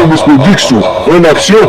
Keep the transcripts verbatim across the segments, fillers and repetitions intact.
Miss Production, en action.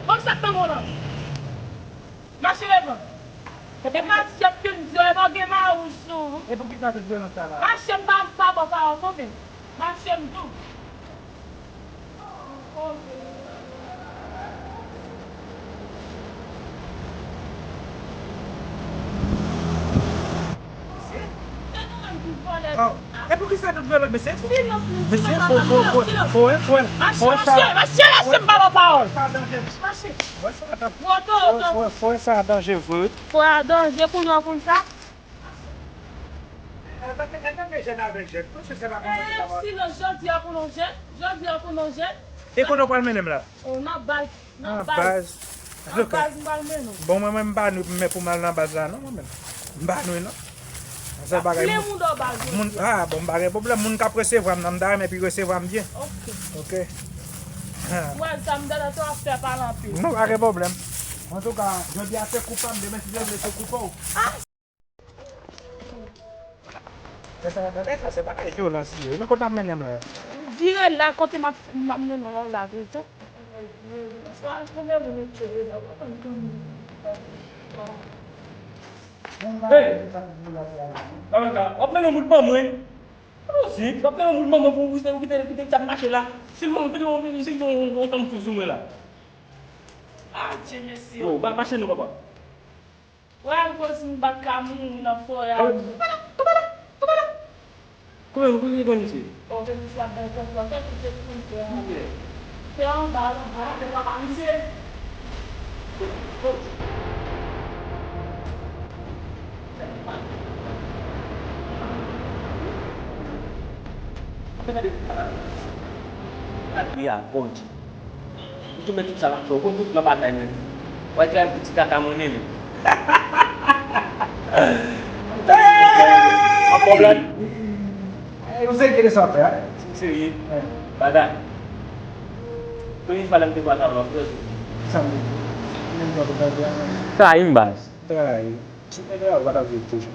Bon, sa k nan men w lan? Mache devan. E mache ap fè m di w, e pa w gen mawouj sou ou. E poukisa tout vyolans sa la? Mache, m pa, m pa ba w pawòl non, men mache m di w. Oh, e poukisa tout vyolans, mesye? Mesye, fò, fò, fò, fò, fò, fò, fò, sa. Mache, mache, mache, m pa ba w pawòl. Sa danje. Mache. Fò sa danje. Fò, fò, fò, sa danje vre, wi. Fò a danje, kounye a w konn sa. Silans, jodi a pou nou jèn, jodi a pou nou jèn. E kote w pral mennen m la? O, nan baz, nan baz. Nan baz, m pral mennen w. Bon, mwen menm, m pa nou men pou m al nan baz la, non, mwen menm. M pa nou, non. Sa bagay plen moun, moun dò baz, moun, ah, bon, m pa gen pwoblèm. Moun k ap resevwa m nan, m ta renmen epi resevwa m byen. Ok. Ok. Mwen, sa m ta, ta, ta fè pale anpil. Non, pa gen pwoblèm. Antouka, jodi a se kou pa m, demen si Dye vle se kou pa w. Ah! Sa, sa, sa, se bagay vyolans li ye. Men kote n ap mennen m la? Vire la, kote m ap, m ap mennen w la, vire tou. Hey! Avoka, w ap mennen yon bout ban mwen. Osi, w ap mennen yon bout ban mwen pou ou kite, kite, kite, kite m mache la. Si l mwen, kite yon, kite yon, yon, yon tanm sou mwen la. Adye, mesye. Yo, ba, mache nou, papa. Wè, akoz m pa t ka mouri nan forè a. Koupe la, koupe la, koupe la. Koupe, koupe, koupe, misye. Bon, fè misye ap bay kòb la, fè koupe pou misye a. Misye. Se anba, anba, se pa pa misye. Gad li a, Bondye. Ou tou met tout sa l ap fè, ou konn tout plan batay mwen. W a tray pou ti kaka mwen menm. An pwoblèm. Ou serye de sa w ap fè a? Si m serye. Bada. Premye fwa lè m te wè w la, w ap fè. Sa m te di. Trayi m, baz. Trayi. Ti nèg la, w pa t ap viv toujou.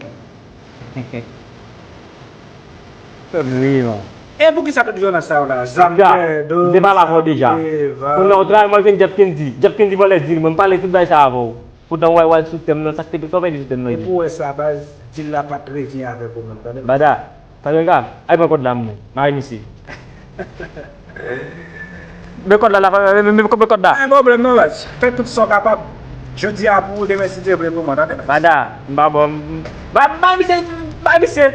Pèp vivan. E poukisa tout vyolans sa yo la? Zam, pèdo, m te pale avè w deja. Kounye a w travay, mwen vin Jeff Kendy. Jeff Kendy vòlè dil mwen, m pale tout bagay sa avè w. Poutan w al sou tèm nan, sa k te pito pèdi sou tèm nan. Epi w wè sa, baz, dil la pa t revyen avèk ou menm, tande. Bada, pa gen ka, al pran kòd la, mwen, mare misye. Men kòd la, la, men, men, men, men kòd la. Pa gen pwoblèm non, baz. Fè tout sa w kapab. Jodi a pou ou, demen si Dye vle pou mwen, tande. Bada, m pa bon, m, ba, ba misye, ba misye.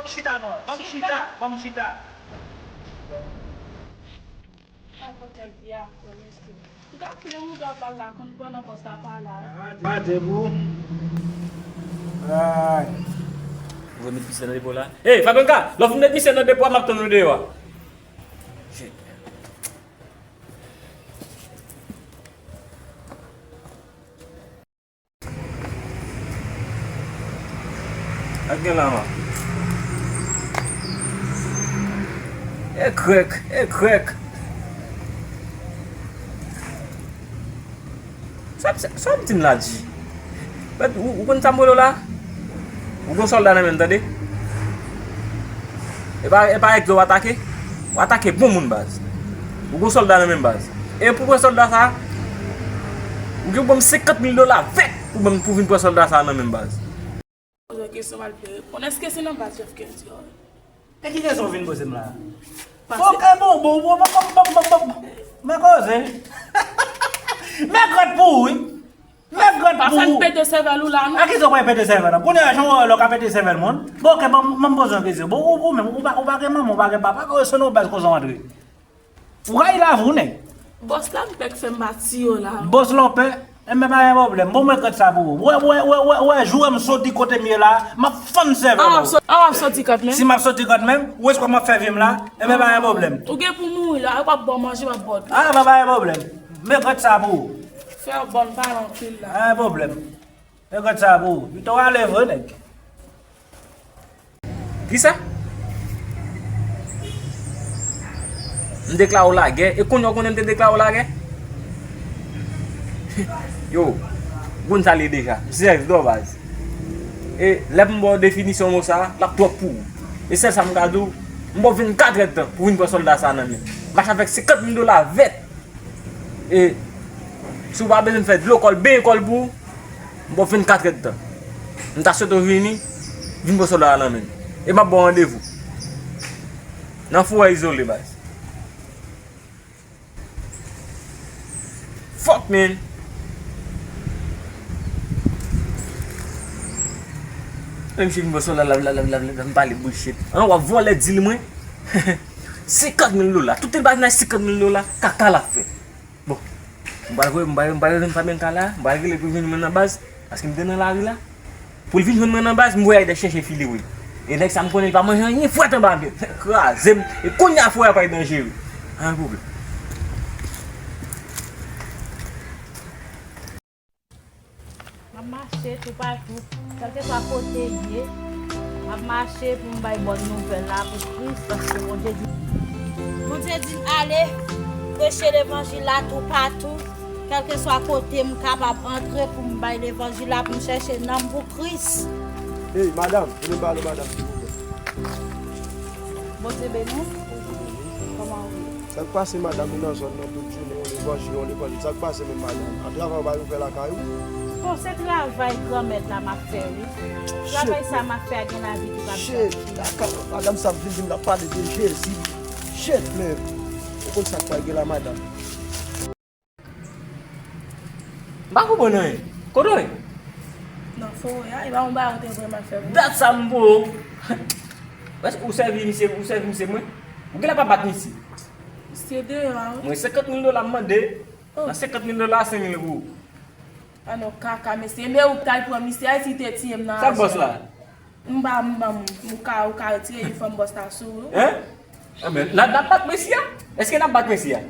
Chita non, ban m chita, ban m chita. Pa kontan di a, mesye. M ta file yon dwa bal la, konn pran nan pòs la pa la. Mate pou. Ay. Ou met misye nan depo la? Hey, Fabrenka, lè w fin met misye nan depo a, m ap tann ou deyò a. Shit. Ak gen la, man. E krèk, e krèk. Sa, sa, sa w ap di m la, G? Ou, ou konn sa m rele w la? Ou gon sòlda nan men m, tande? E pa, e pa egzò w atake? W atake bon moun, baz. Ou gon sòlda nan men m, baz. E pou pran sòlda sa, ou gen pou ban m senkant mil dola vèt pou ban m, pou vin pran sòlda sa nan men m, baz. Poze yon kesyon, m al vle reponn. Èske se nan baz Jeff Kelly an? E ki kesyon w vin poze m la? Pase. Ok, bon, bon, bon, bon, bon, bon, bon, bon. Men koze. Men grèt pou ou, wi. Men grèt pou ou. Pase pete sèvèl ou la, non? A ki sa w pral pete sèvèl la? Kounye a, jan w wè lè w ka pete sèvèl moun. Bon, ok, ban m poze yon kesyon. Bon, ou, ou menm, ou pa, ou pa gen manman, ou pa gen papa, kote se nan baz koze w antre? Ou rayi lavi w, nèg. Bòs la, m pè k fè m pati yo la. Bòs la w pè? Enben, pa gen pwoblèm. Bon, mwen kòt sa pou ou. Wè, wè, wè, wè, wè, jou wè m soti kote m ye la, m ap fann sèvèl ou. An w ap soti, an w ap soti kòt menm? Si m ap soti kòt menm, ou wè kòman m ap fè vi m la, enben, pa gen pwoblèm. Ou gen pou mouri la, yo p ap ba w manje, m ap ba w dlo. A, pa, pa gen pwoblèm. Men kòt sa pou ou. Fè w bon, pale anpil la. Pa gen pwoblèm. Men kòt sa pou ou. Pito w ale vre, nèg. Kisa? M deklare w lagè? E kounye a w konnen m te deklare w lagè? Yo, w konn sa l ye deja. M sèvis dò baz. E lè m ba w definisyon mo sa, l ap twòp pou ou. E sèl sa m ka di w, m ba w vennkat èdtan pou w vin pran sòlda sa nan men m. Mache avèk senkant mil dola vèt. E si w pa bezwen m fè dlo kò l, benyen kò l pou ou, m ba w vennkat èdtan. M ta swete w vini, vin pran sòlda a nan men m. E m ap ba w randevou nan forè izole, baz. Fuck, man. Menm si m pran sòlda la, la, la, la, la, m pale bullshit. An, w ap vòlè dil mwen. Senkant mil dola. Tout baz nan senkant mil dola. Kaka l ap fè. Bon, m pral voye, m pral, m pral rele Fabrenka la, m pral rele pou l vin jwenn mwen nan baz, paske m te nan lari la. Pou l vin jwenn mwen nan baz, m voye Ayda chèche file wi. E nèg sa m konnen l pa manje anyen frèt anba pye l. Kraze m. E kounye a forè a pral danjere. Pa gen pwoblèm. M ap mache toupatou, kèlkeswa kote l ye, m ap mache pou m bay bòn nouvèl la pou Kris, paske Bondye di, Bondye di m ale preche levanjil la toupatou, kèlkeswa kote m kapab antre pou m bay levanjil la, pou m chèche nanm pou Kris. Hey, madanm, vini m pale madanm, silvouplè. Bondye beni w. Kòman w ye? Sa k pase, madanm? Ou nan zòn nan tout jounen, yon levanjil, yon levanjil. Sa k pase menm, madanm? A travay ou pa vin fè lakay ou? Bon, se travay Granmèt la m ap fè, wi. Travay sa m ap fè a gen lavi ki p ap janm fini. Shit, madanm sa ap vin di m l ap pale de Jezi. Shit, man. Ou konn sa k pral gen la, madanm? M pa konprann anyen. Kote w ye? Nan forè a, e pa yon bagay ou te voye m al fè pou ou? Dat sa m pou ou. Èske ou sèvi misye, ou sèvi misye mwen? Ou genlè pa bat misye. Misye deyò a, wi. Mwen senkant mil dola m mande. Oh. Nan senkant mil dola, senk mil pou ou. A non, kaka, mesye. Men ou t al pran misye, Ayiti te tiye m nan ajan. Sa k bòs la? M pa, m pa, m, ou ka, ou ka retire yifòm bòs la sou ou. Hein? Enben, n ap, n ap bat mesye a? Èske n ap bat mesye a?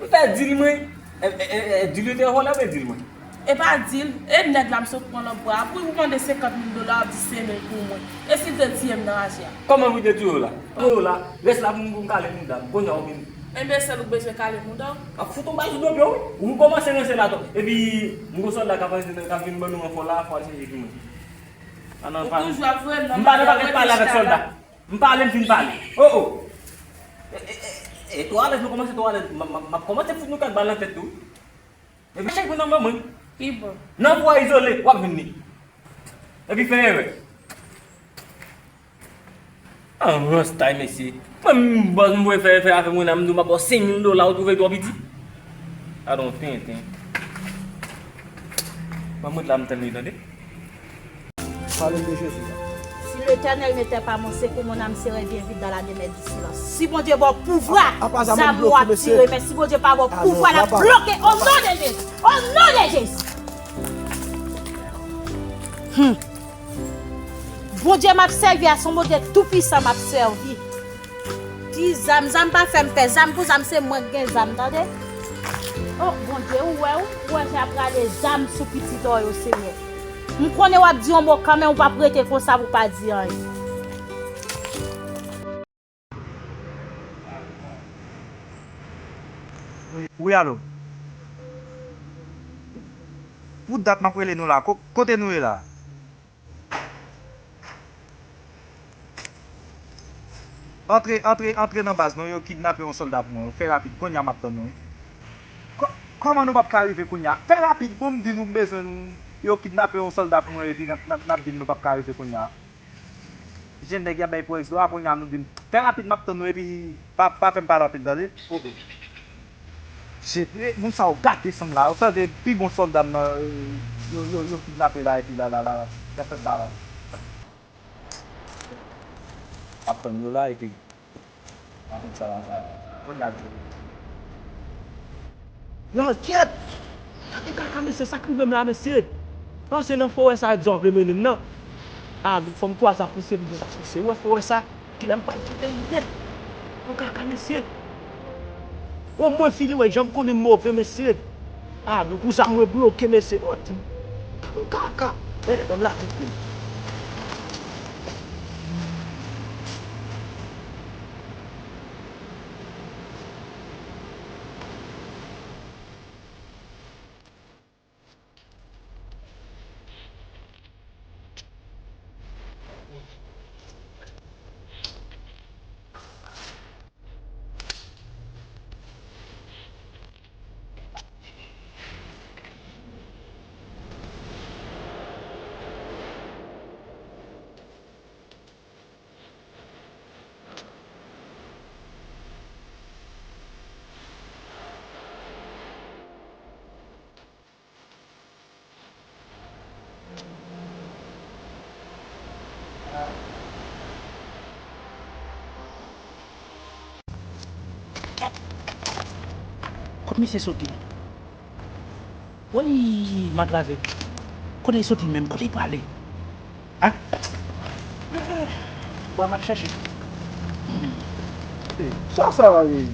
M fè dil mwen. E, e, e, e, dil yo te vòlè oubyen dil mwen? E pa dil. E nèg la m sot pran lòt bwa a. Pou ou mande senkant mil dola, w ap di senk mil pou mwen. E si l te tiye m nan ajan? Kòman pou l te tiye w la? Tiye w la. Rès la pou m, pou m kale mouda m. Kounye a w vin. Enben, sèl ou k bezwen kale mouda w? M ap fout yon bal sou do pye w, wi. Ou kòmanse ranse la tou. Epi, m gon sòlda k ap rantre, k ap vin ban nou ranfò la, fò al chèche pou mwen. Ou toujou ap voye m nan bagay, ou pa gen pale avèk sòlda. M pale, m fin pale. Oh, oh. E, e, e, e, twò alèz, nou kòmanse twò alèz. M, m, m ap kòmanse fout nou kèk bal nan tèt tou. Epi chèk pou nan manman. Pi bon. Nan pwa izole, w ap jwenn li. Epi fè erè. An rans tay, mesye. Mwen, m bòs, m voye fè, fè afè mwen la, m di w m ap ba w senk mil dola, ou twouve l twò piti. Gadon tenten. Mwen mwen la, m tann li, tande. Pale m de Jezi la. L'Éternel n'était pas mon secours, mon âme serait bien vite dans la demeure du silence. Si Bondye ba w pouvwa, zam ou ap tire, men si Bondye pa ba w pouvwa, l ap bloke. O non de Jezi! O non de Jezi! Hmm. Bondye m ap sèvi a, se yon Bondye toupisan m ap sèvi. Ti zam, zam pa fè m pè. Zam pou zam, se mwen k gen zam, tande. O Bondye, ou wè, ou wè jan y ap rale zam sou pitit ou yo, Senyè. M konnen w ap di yon mo kanmenm, ou p ap rete konsa pou w pa di anyen. Wi, alo. Pou dat m ap rele nou la. Ko-, kote nou ye la? Antre, antre, antre nan baz nou, yo kidnape yon sòlda pou mwen. Fè rapid, kounye a m ap tann nou. Kò-, kòman nou p ap ka rive kounye a? Fè rapid, bon, m di nou m bezwen nou. Yo kidnape yon sòlda pou mwen, epi n ap, n ap, n ap vin, nou p ap ka rive kounye a. Jen nèg y ap bay pou èks dwa, kounye a nou di m, fè rapid, m ap tann nou, epi pa, pa fè m pale anpil, tande? Oke. Shit, e, moun sa yo gate sanm la. Yo sanble pi bon sòlda m nan, yo, yo, yo kidnape la, epi la, la, la, la, y ap fè m pale. Ap tann yo la, epi Yon lankyèt! Gade kaka mesye, sa k rive m la, mesye! An, se nan forè sa yo di w ap mennen m nan. A, fò m kwaze ak misye, m di, mesye, ou wè forè sa? Kilè m pral kite l nèt? Yon kaka mesye! Omwen fini wè jan m konnen m move, mesye! A, pou sa mwen bloke, mesye! Yon kaka! Men, ban m lavi pou li. Kot misye soti? Woy, m atrave. Kote li soti menm? Kote li prale? A? Bwa m ap chèche. Sa, sa ye?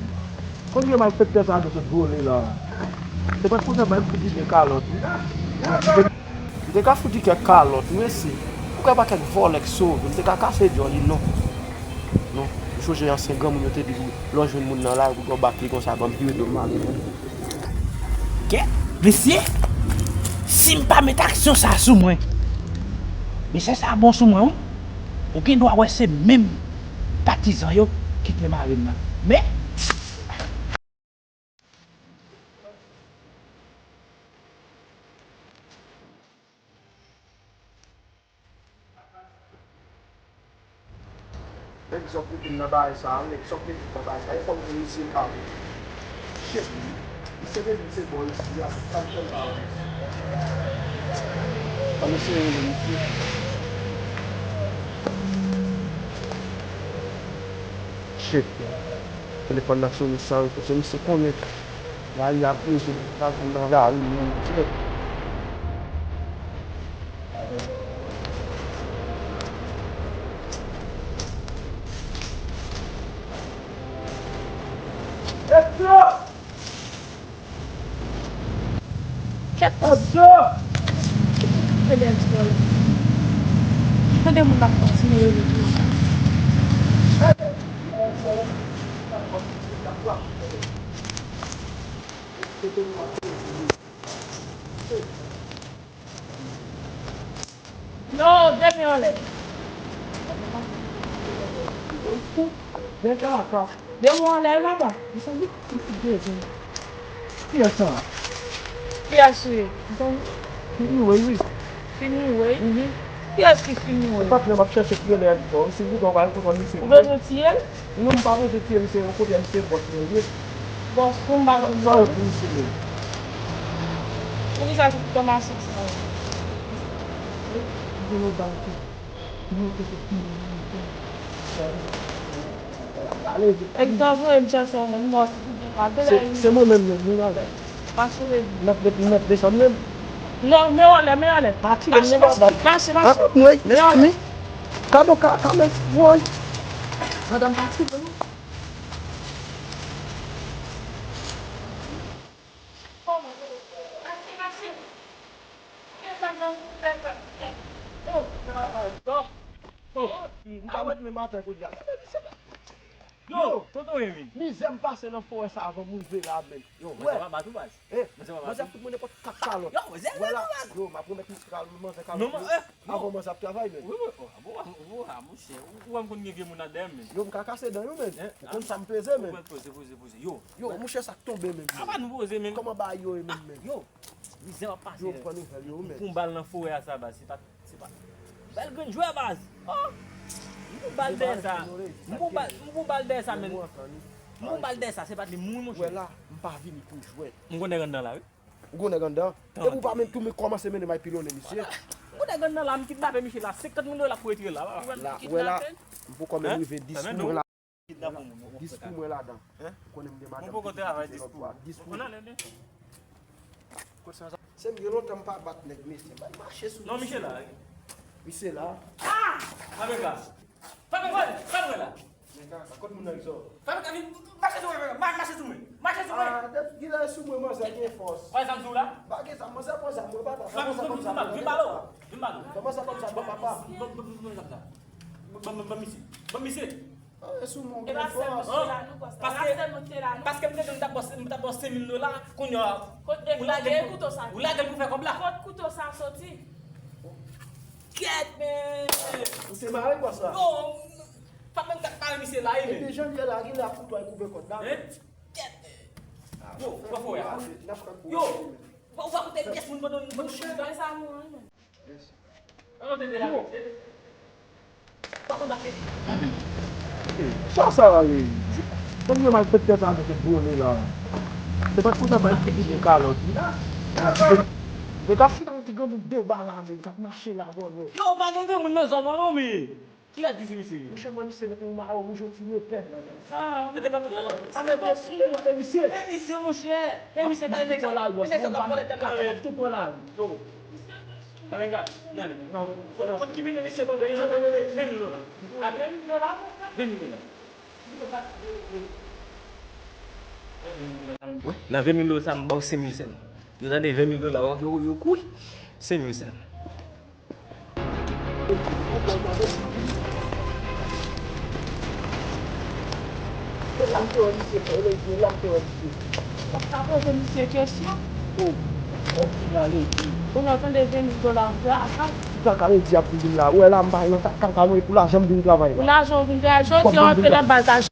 Kote malfektè sa yo sot vole la? Se pa konsa m fout di gen kalòt wi. M te ka fout di kèk kalòt wi, mesye. Ou kwè pa kèk vòlè k sove m, m te ka kase dyòl li, non. Non, ou sonje ansyen granmoun yo te di pou lè w jwenn moun nan lari, pou w bat li konsa, ban m vire do m ale. Kèt, mesye, si m pa met aksyon sa sou mwen, mesye sa bon sou mwen, wi. Ou gen dwa wè se menm patizan yo ki te mare m nan. Men, Nèg sòt vin nan bagay sa, nèg sòt vin nan bagay sa, e fò m jwenn misye kare. Shit, misye te di se bò isi a, sa m fè l pa wè misye. An eseye rele misye. Shit, telefòn nan sone san reponn, se misye konnen. Lari a pleze, sa vin nan lari, moun fèt. Kèt! Tande moun ap kontinye rele toujou. Yo, de men anlè. De men anlè, papa. Kiyès sa? Kiyès ou ye? Fini, wi, wi. Fini, wi? Mhm. Kiyès ki fini, wi? Patnè m ap chèche ki rele a di fò. Si bouton pa kontan misye. Ou bezwen tiye l? Non, m pa bezwen tiye misye, yon kote misye bòs mwen ye. Bòs ou m pa konn sa yo pou misye menm. Poukisa se tout kòmanse sa yo? Di nou ba l tou. Èk ta voye m chèche yon moun mò si pou pa de la. Se mwen menm menm, nou la. Mache vin. N ap n ap desann menm. Non, men anlè, men anlè. Pati, men anlè. Mache, mache. Mezanmi. Kado ka, ka men voy. Madanm pati, non. Yo, tonton Emin. Mizè m pase nan forè sa avan m rive la menm. Yo, manzè pa bat ou baz. Eh, manzè fout mwen nenpòt kat kalòt. Yo, manzè bat ou baz. Yo, m ap remèt misye kalòt, manzè kalòt. Avan manzè ap travay menm. Wi, wi, oh, ah bon, ah bon, ah, monchè, ou, ou wè m konn gen vye moun nan dèyè m menm. Yo, m ka kase dan yo menm. Ou konn sa m peze menm. Poze, poze, poze. Yo, monchè, sa k tonbe menm. Apa nou poze menm. Kòman bagay yo ye menm menm. Yo, mizè w ap pase. Yo, m pran nouvèl yo menm. M pran bal nan forè a sa baz, se pa, se pa. Bèl grenn jwè baz. Oh! M pran bal dèyè sa. M pran bal, m pran bal dèyè sa menm. M pran bal dèyè sa, se pa t li m mouri monchè. Wè la, m pa vini pou jwèt. M konnen rann nan la wi. Ou gon nèg anndan. Depi ou pa menm tou men kòmanse mennen may pilonnen misye. Ou gon nèg anndan la, m kidnape misye la, senkant mil dola pou retire l la. La, ou wè la, m poko menm rive dis pou mwen la. Dis pou mwen ladan. Ou konnen m gen madanm. Dis pou mwen. Se m gen lontan m pa bat nèg mesye. Bay mache sou misye. Non, misye la. Misye la. Ah! Fabeka. Fabeka, Fabeka la. Men kaka, kot moun nan egzò? Fabeka, vin, mache sou mwen, Fabeka, ma-, mache sou mwen, mache sou mwen. Ah, kilè sou mwen, manzè gen fòs. Pa zam sou la? Pa gen zam, manzè pran zam, mwen papa. Fabeka, vin, vin, vin, vin balo, vin balo. Kòman sa kòm sa, bon papa? Ban, ban, ban, ban zam sa. Ban, ban, ban misye, ban misye. Ah, e sou mwen, gen fòs. Paske, paske m te di m t ap ba w, m t ap ba w senk mil dola, kounye a, ou lage l pou, ou lage l pou fè kòb la. Kot kouto sa soti? Kèt, men. Ou te mare bòs la? Non, pa menm kat mare misye la, men. Epi jan l ye la, gen lè ap kouto al koupe kòd la. Kèt. Yo, pa fò ya. Yo, ou pa koute pyès moun pandan nou. Monchè. Sa nou an, men. Yo. Sa sa la ye? Mwen menm al fè tèt avèk kèk vòlè la. Se pa t konsa bay figi de kalòt wi. Yo ta fè yon ti granmoun debaraze, t ap mache la vòlè. Yo, pa gen granmoun nan zòn an non, men. Kilè di se misye? Monchè, mwen misye met yon mayo wouj, yon ti lepè. Ah, mete pa. Sa mete sou mwen, e misye. E misye, monchè. E misye, ta mete. Mwen la, mwen ta kap tout mwen la. Yo. Amenga, nan, nan, nan, ki vini misye tande, li tande ven mil dola. A ven mil dola? Ven mil dola. Wi, nan ven mil dola sa, m ba w senk mil sèl. Yo tande ven mil dola, yo, yo kouri. Senk mil sèl. E la m te wè misye fè, e la m te wè misye. Ou pa poze misye kesyon? O, o, ki maledi. Ou nan tande ven mil dola antre a sa? Ki kaka redi ap vin la? Ou wè la, m pa nan kaka, mwen pou lajan m vin travay la. Pou lajan w vin travay, jodi a w antre nan baz la.